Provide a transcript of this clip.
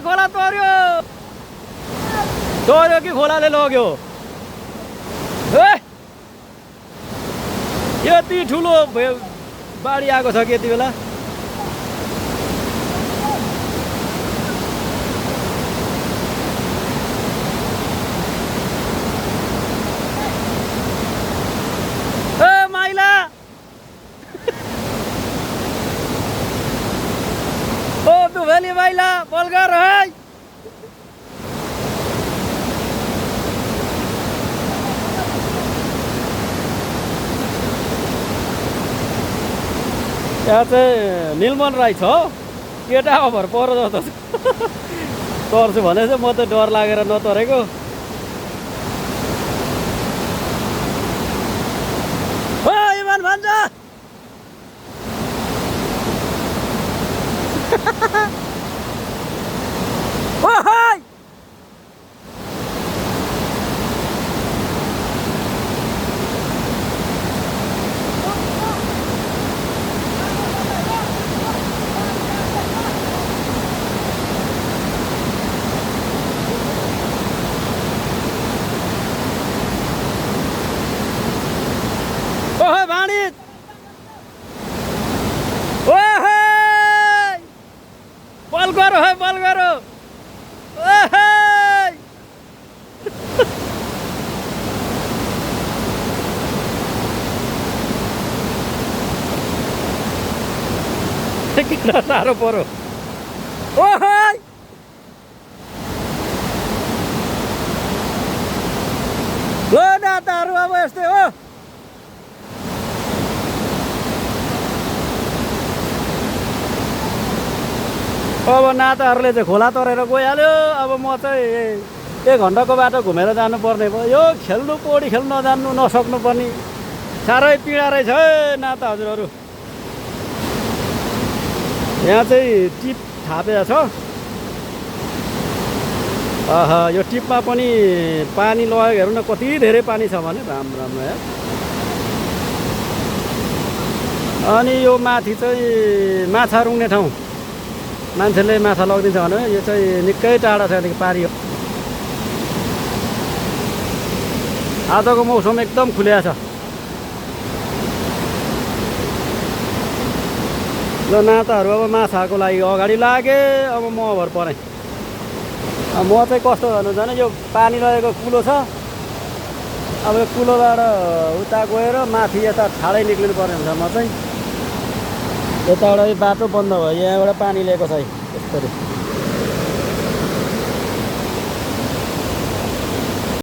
खोला तर्यो कि खोलाले लग्यो यति ठुलो बाढी आएको छ कि यति बेला माइला ओ दुभेली माइला बलगर है यहाँ चाहिँ निलमन राई छ केटा ओभर पर जस्तो तर्छु भने चाहिँ म त डर लागेर नतरेको हो इमान भन्छ बल गरो किन साह्रो पर्यो ल नाताहरू अब यस्तै हो अब नाताहरूले चाहिँ खोला तरेर गइहाल्यो अब म चाहिँ 1 घन्टाको बाटो घुमेर जानुपर्ने भयो यो खेल्नु पौडी खेल्नु नजान्नु नसक्नु पर्ने साह्रै पीडा रहेछ नाता हजुरहरू यहाँ चाहिँ टिप थापेको छ यो टिपमा पनि पानी लगेको हेर्नु न कति धेरै पानी छ भने राम्रो राम्रो यार अनि यो माथि चाहिँ माछा रुङ्ने ठाउँ मान्छेले माछा लगिदिन्छ भने यो चाहिँ निकै टाढा छ यहाँदेखि पारी हो आजको मौसम एकदम खुल्या छ ल नाताहरू अब माछाको लागि अगाडि लागे अब म भर परेँ म चाहिँ कस्तो भन्नु भने यो पानी रहेको कुलो छ अब यो कुलोबाट उता गएर माथि यता ठाडै निक्लिनु पर्ने हुन्छ म चाहिँ यताबाट बाटो बन्द भयो यहाँबाट पानी ल्याएको छ यसरी